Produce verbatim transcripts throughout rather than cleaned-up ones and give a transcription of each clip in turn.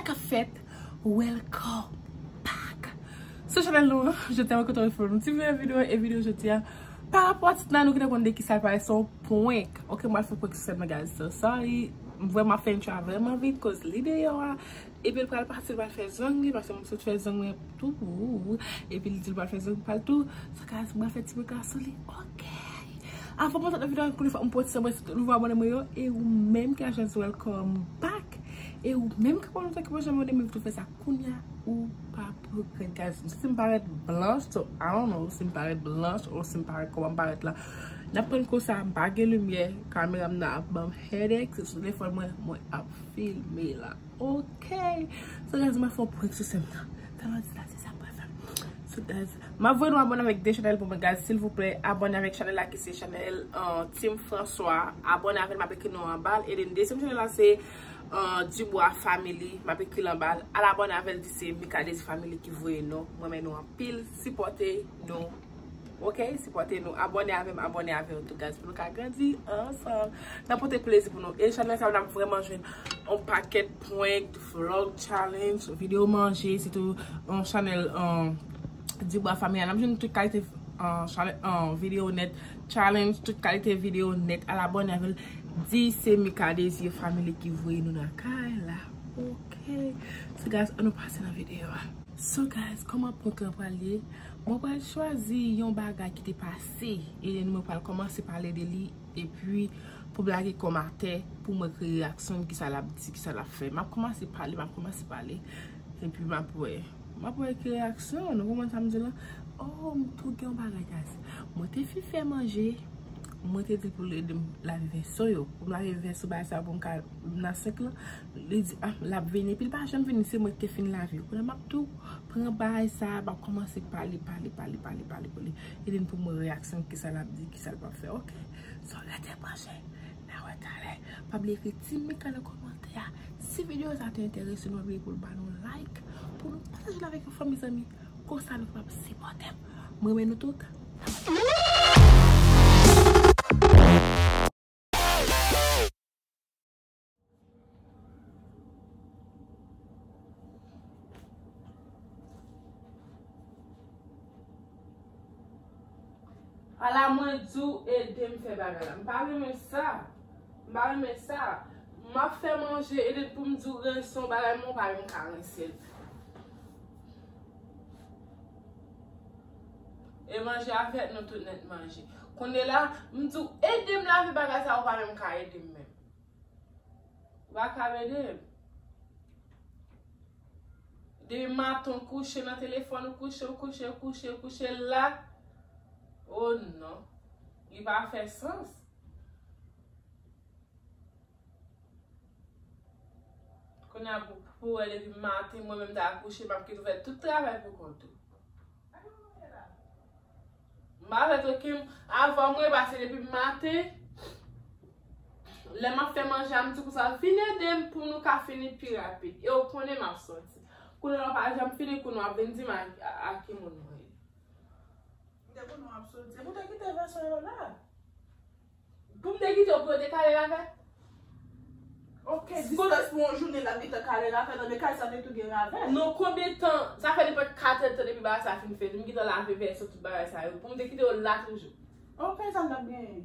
K ap fèt? Welcome back sou chanèl nou an. Jodi a mwen kontan refè yon ti videyo, e videyo jodi a pa rapò a tit la, nou gentan konn de kisa l pale, se yon prank. Ok, mwen fè prank sou sèn nan, guys, so sorry. M vrèman fè intro a vrèman vit, koz li deyò a, epi l pral pati, l pral fè zong li, paske m sot fè zong mwen tou, epi l di l pral fè zong pa l tou. So guys, mwen fè ti prank la sou li. Ok. Avan mwen sot nan videyo a, ankò yon fwa m pwenti sa mwen sou tout nouvo abòne mwen yo, e ou menm ki la chance, welcome back. E ou menm ki pa lontan ki pa janm abòne, men tou fè sa kounye a, ou p ap regrèt, guys. Si m parèt blanch, so I don't know si m parèt blanch ou si m parèt kòman m parèt la. N ap pran konsa, m pa gen limyè, kamera m nan ap ban m headache, se sou telefòn mwen mwen ap filme la. Ok. So guys, mwen fè yon prank sou sèn nan. Tèlman di sa, se sa mwen fè. So guys, m ap voye nou abòne avèk de chanèl pou mwen, guys. Silvouplè, abòne avèk chanèl la ki se chanèl, uh, Team François. Abòne avè l, m ap ekri non anba l. E then dezyèm chanèl la se, uh, Dubois Family. M ap ekri l anba l. Al abòne avè l, di se Mika Désir Family ki voye nou. Mwen renmen nou anpil. Sipòte nou. Ok, sipòte nou. Abòne avè m, abòne avè yo tou, guys, pou nou ka grandi ansanm. N ap pote plezi pou nou. E chanèl sa a, n ap vrèman jwenn yon pakèt prank, vlog, challenge, videyo manje, sitou yon chanèl, um, Dubois Family. N ap jwenn tout kalite, um, chanèl, um, videyo nèt, challenge, tout kalite videyo nèt. Al abòne avè l. Di se Mika Désir Family ki voye nou nan kay la. Ok. So guys, ann nou pase nan videyo a. So guys, kòman prank lan pral ye? Mwen pral chwazi yon bagay ki te pase, e then mwen pral kòmanse pale de li, epi pou m lage kòmantè, pou mwen kreye reyaksyon, kisa l ap di, kisa l ap fè. M ap kòmanse pale, m ap kòmanse pale, epi m ap wè. M ap wè ki reyaksyon, nou konprann sa m di la? Oh, m tou gen yon bagay, guys. Mwen te fin fè manje, mwen te di l pou l ede m lave vèso yo. Pou m lave vèso, bagay sa pou m ka nan senk lan. Li di, ah, l ap vini, epi l pa janm vini, se mwen ki te fin lave yo. Kounye a m ap tou pran bagay sa, m ap kòmanse pale, pale, pale, pale, pale pou li. E then pou mwen reyaksyon, kisa l ap di, kisa l p ap fè, ok? So, rete branche, n a wè talè. Pa bliye ekri Team Mika nan kòmantè a. Si videyo sa te enterese nou, pa bliye pou l ba nou like, pou nou pataje l avèk yon fanmi zanmi. Konsa nou kapab sipòte m. Mwen renmen nou tout. Ala mwen di w ede m fè bagay la. M pa renmen sa. M pa renmen sa. M ap fè manje, e then pou m di w rense yon bagay, mwen pa menm ka rense l. E manje avèk nou tout nèt manje. Kounye la, m di w ede m lave bagay sa, ou pa menm ka ede m menm. Ou pa ka ede m. Depi maten w kouche nan telefòn, ou kouche, ou kouche, ou kouche, ou kouche la. Oh non. Li pa fè sans. Kounye a pou, pou wè depi maten, mwen menm ta kouche, m ap kite w fè tout travay pou kont ou. M pa fè okenn, avan mwen pase depi maten, lè m ap fè manje a, m di konsa, vin ede m pou nou ka fini pi rapid. E w konnen m ap sòti. Kounye a w pa janm fini kou nou ap vin di m a, a, a ki moun mwen ye. M te konnen w ap sòti. Pou te kite vèso yo la. Pou m te kite w pou yo te kale ravè? Ok, distans pou yon jounen l ap gentan kale ravè, nan men kay sa te tou gen ravè. Non, konbyen tan? Sa fè nenpòt kat èdtan depi bagay sa fin fèt. M gentan lave vèso, tout bagay sa yo. Pou m te kite w la toujou. Ok, sa n t ap genyen?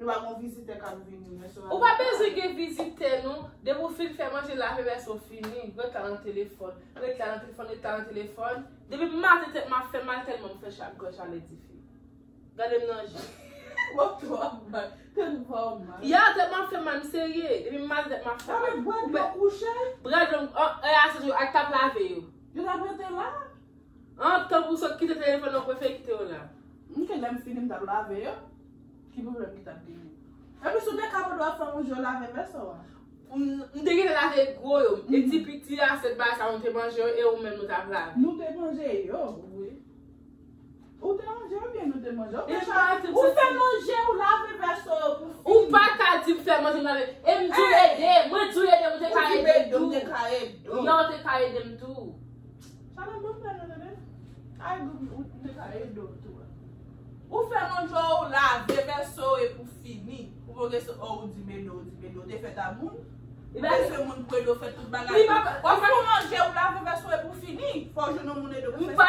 Nou pa gon vizitè k ap vini, men se... Ou pa bezwen gen vizitè, non. Depi w fin fè manje, lave vèso, fini. Ret la nan telefòn. Ret la nan telefòn, ret la nan telefòn. Depi maten tèt m ap fè mal tèlman m fè chak gòj ale dife. Gade m nan je. Bon, twò mal. Tèt vwa w mal. Ya, tèt m ap fè mal, m serye. Depi maten tèt m ap fè mal. Sa vle bwè dlo kouche? Bwè dlo, an, e, aswè, ak t ap lave yo. Yo t ap rete la? An, tanpri w sot kite telefòn nan, w prefere kite yo la. Ok, lè m fini, m t ap lave yo. Ki pwoblèm ki t ap genyen? Epi si w te ka mande w ap fè manje, w lave vèso a. M, m te gentan lave gwo yo. E ti piti a, se bagay sa nou te manje yo, e ou menm nou t ap lave. Nou te manje yo, wi. Ou te manje yo oubyen nou te manje? Ou te... Ou fè manje, ou lave vèso yo pou fini. Ou pa ka di m fè manje, m lave. E m di w ede, mwen di w ede, ou te ka ede m tou. Ou di m ede, ou te ka ede m tou. Sa nan bon fè nou tande. Ay, ou te ka ede w tou. Ou fè manje w, ou lave vèso e pou fini. Ou pote so, oh, ou di m ede w, ou di m ede w. Ou te fè ta moun? Li pa bezwen moun pou ede w fè tout bagay. Li pa, w ap fè w manje, ou lave vès ou epi w fini. Fò w jwenn yon moun ede w pou fè sa. Pa,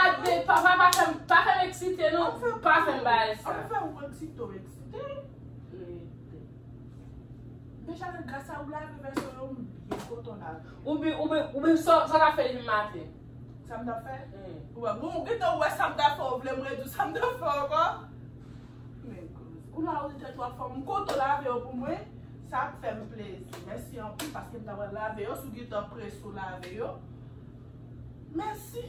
pa, pa, pa fè m, pa fè m eksite non. Pa fè m bagay sa. An fè ou eksite, w eksite. Deja, gras a ou lave vès ou yo, m byen kontan lave. Oubyen, oubyen, oubyen sa, sa w ap fè depi maten? Sa m t ap fè? Ou wè, bon, ou gentan wè sa m t ap fè, ou vle m redi w sa m t ap fè ankò? Men kouz. Ou la, ou di tèt ou ap fè m koto lave yo pou mwen. Sa ap fè m plezi. Mèsi anpil paske m ta pral lave yo. Si w gentan prese w lave yo. Mèsi.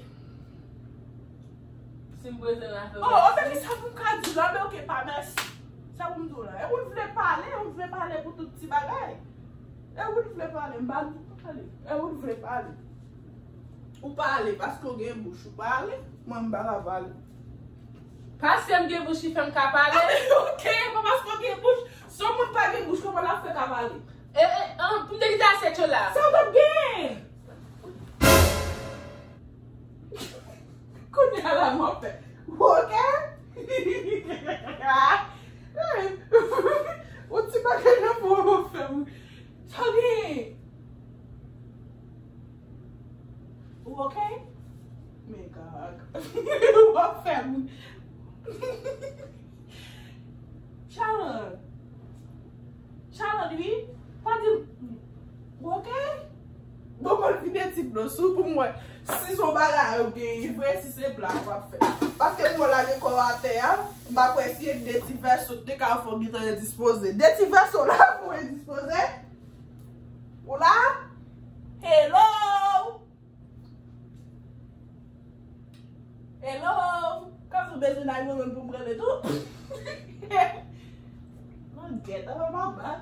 Si m bezwen lave yo, oh, mèsi. Oke, ki sa pou m ka di la? Men oke, pa mèsi. Sa pou m di w la? E ou t vle pale, ou t vle pale pou tout ti bagay. E ou t vle pale, m pa di w pale. E ou t vle pale. Ou pale, paske w gen bouch, ou pale, mwen m pa ka pale. Paske m gen bouch ki fè m ka pale? Oke, pa paske w gen bouch. Si yon moun pa gen bouch, kòman l ap fè ka pale? E, e, an, pou m te kite asyèt yo la. Sa w t ap genyen? Kounye a la, mwen fè. Oke? Yon ti bagay nan pou w fè m. Sa w genyen? Ou oke? Men gag. Ou ap fè m. Charlotte. Charlotte, wi. Pa di m. Ou oke? Bon, mwen vide ti dlo sou pou mwen. Si se yon bagay ou genyen vre, si se blag w ap fè. Paske mwen lage kò w atè a, m pa kwè si e de ti vèso te ka fè w gentan endispoze. De ti vèso la pou endispoze. Ou la? Hello! Hello! Kòm si w bezwen nine one one pou m rele tou. Mwen gèt anba papa.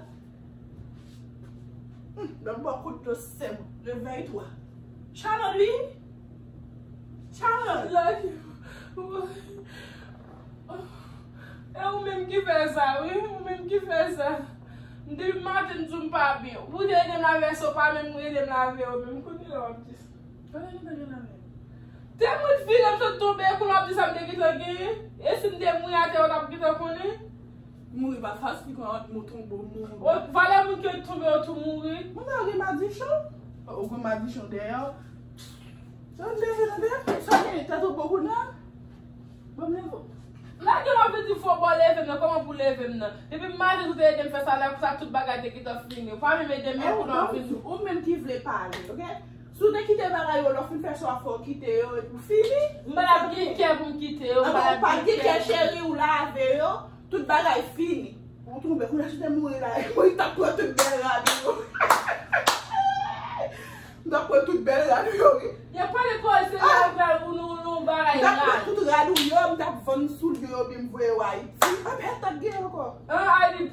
Hmm, nan bò kout dlo sèm. Revèy twa. Charlotte, wi? Charlotte! Like, e ou menm ki fè sa, wi. Ou menm ki fè sa. M depi maten m di w m pa byen. Ou te ede m lave vès ou pa menm rele m lave yo menm. Kounye a w ap di sa. Pale nou tande nan men. Te mwen vire m sot tonbe, kounye a w ap di sa m te gentan genyen. E si m te mouri atè, w t ap gentan konnen? Mouri pa fasil, kounye a w ap mou tonbe, w mouri. O, valè moun ki tonbe yo tou mouri. Moun sa yo gen madichon. Ou gen madichon dèyè w. Sa w leve nan dèyè? Sa w gen tèt ou bon kounye a? Bon, m leve w. Lage m ap di fò bò leve m nan, kòman pou leve m nan? Depi maten ou te ede m fè sa la, pou sa tout bagay te gentan fini. Ou pa menm ede m, men kounye a w vin. Ou menm ki vle pale, oke? Si w te kite bagay yo, lè w fin fè sa w ap fè, w kite yo, epi w fini. M pa t ap gen kè pou m kite yo, m pa t ap gen kè. Ou pa gen kè, cheri, ou lave yo, tout bagay fini. Ou tonbe, kounye a si w te mouri la, ou t ap pran tout bèl rad ou yo. M t ap pran tout bèl rad ou yo, wi. Y ap pale kòl, se la ou pral pou nou, nou bagay rad. M t ap pran tout rad ou yo, m t ap vann soulye yo, byen m voye w Ayiti. Anmèd, sa t gen ankò. An, Ayiti,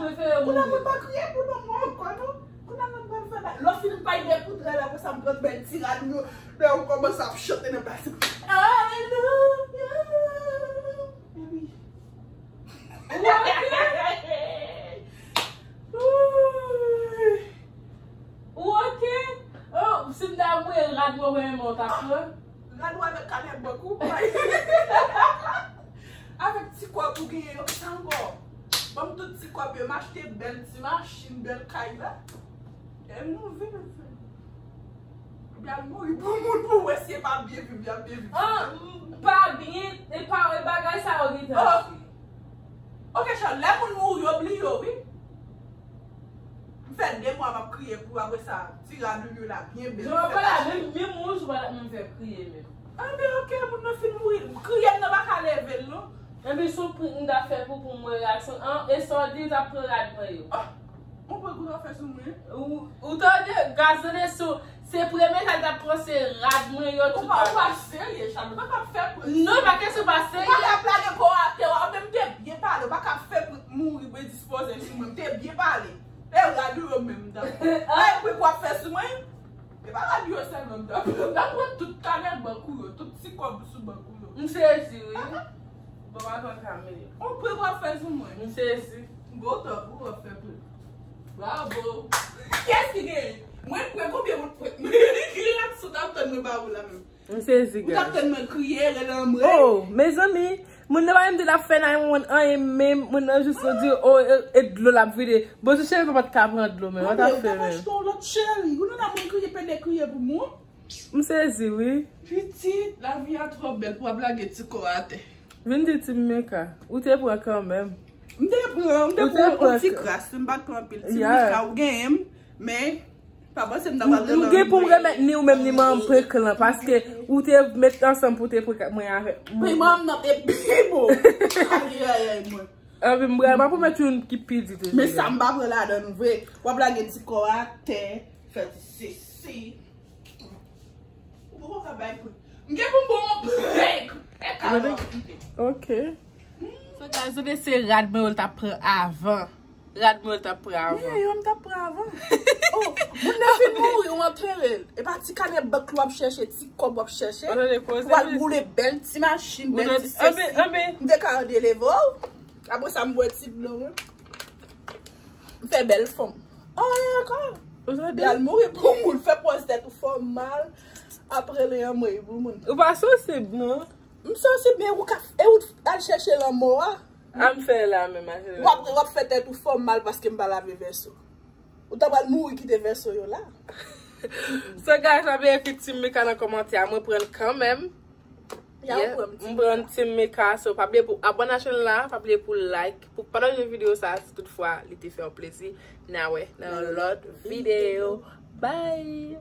prefere mouri. Kounye a moun pa kriye pou non mwen ankò, non. Kounye a moun pral fè bagay. Lè w fin bay de kout rad, apre sa, m pran bèl ti rad ou yo. Lè ou kòmanse ap chante nan plas. Alelouya. Epi, ou oke? Ou oke? Oh, si m ta voye rad mwen, mwen, mwen ta pran. Rad ou avèk kanè bank ou, bay. Avèk ti kòb ou genyen yo, sa ankò. Ban m tout ti kòb yo, m achte bèl ti machin, bèl kay la. E nou viv. Epi al mouri pou moun pou wè si e pa byen viv, y ap byen viv. Ah, m pa byen, e pa, e bagay sa yo gentan. Oh. Ok, Chan, lè moun mouri, yo bliye w, wi. M fè de mwa m ap kriye pou, apre sa, ti rad ou yo la byen bèl. Jan w pale a, menm, menm moun sou pa t ap menm fè kriye menm. Anben, ok, moun nan fin mouri. Kriye m nan pa ka leve l, non. Anben, se yon prank m t ap fè pou, pou m wè reyaksyon an, e sa w di, w t ap pran rad mwen yo. Ah, yon prank ou t ap fè sou mwen? Ou, ou tande, gazole sou, se premye sa l t ap pran, se rad mwen yo, tout bagay. Ou pa, ou pa serye, Chan, ou pa ka fè prank. Non, pa kesyon pa serye. Ou pa ka plage kò w atè, ou menm te byen pale, ou pa ka fè prank mouri, mwen dispoze sou mwen, m te byen pale. E rad ou yo menm, m t ap pran. Ay, prank w ap fè sou mwen? E pa rad yo sèlman m t ap pran. M t ap pran tout kanè bank ou yo, tout ti kòb sou bank ou yo. M sezi, wi. Bon, m ap pran kamera. On prank w ap fè sou mwen. M sezi. Bon, tanpri w ap fè prank. Bravo. Kiyès ki genyen? Mwen prank, konbyen moun prank? Ki reyaksyon w t ap tann mwen ba ou la menm? M sezi, guys. Ou t ap tann mwen kriye, rele anmwey. Oh, mezanmi, Moun nan pa menm di l ap fè nine one one anyen menm, moun nan jis di, o, e, e dlo l ap vide. Bon, si cheri pa t ka pran dlo, men, what a fè menm? Ou lòt cheri, ou nan moun kriye pede kriye pou moun. M sezi, wi. Pitit, lavi a twò bèl pou w ap lage ti kò atè. Vin di Team Mika, ou te pran kanmenm. M te pran, m te pran yon ti kras, m pa t pran anpil. Team Mika, ou genyen m, men pa panse m ta pral rele. M gen pou m remèt ni ou menm ni manman m prank lan, paske ou te met ansanm pou te prank mwen avèk. Pi manman m nan te pi bon. Ayayay mwen. Anpi m pral, m ap remèt youn ki pi di toujou. Men sa m pa pran ladan l vre. W ap lage ti kò atè, fè ti sesi. Ou poko ka bay prank. M gen pou m ba w yon prank. E ka Ok. So guys, ou se rad mwen yo l t ap pran avan. Rad mwen yo l t ap pran avan. Wi, yo m t ap pran avan. Oh, moun nan fin mouri, ou antere l. E pa ti kanè bank w ap chèche, ti kòb w ap chèche. Ou al boule bèl ti machin, bèl ti sesi. M te ka andeleve w. Apre sa, m bwè ti dlo mwen. M fè bèl fanm. Oh, e ankò. Ou al mouri pou moun, fè pòz tèt ou fè w mal. Apre le anmwey pou moun. Ou pa sansib, non? M sansib, men ou ka, e ou al chèche lanmò a. A m fè la menm a cheri. W ap, w ap fè tèt ou fè w mal paske m pa lave vèso. Ou ta pral mouri kite vèso yo la. So guys, pa bliye ekri Team Mika nan kòmantè a, mwen pran l kanmenm. Yeah, m pran Team Mika. So pa bliye pou abòne a chanèl la, pa bliye pou like, pou pataje videyo sa a si toutfwa li te fè w plezi. N a wè nan yon lòt videyo. Bye.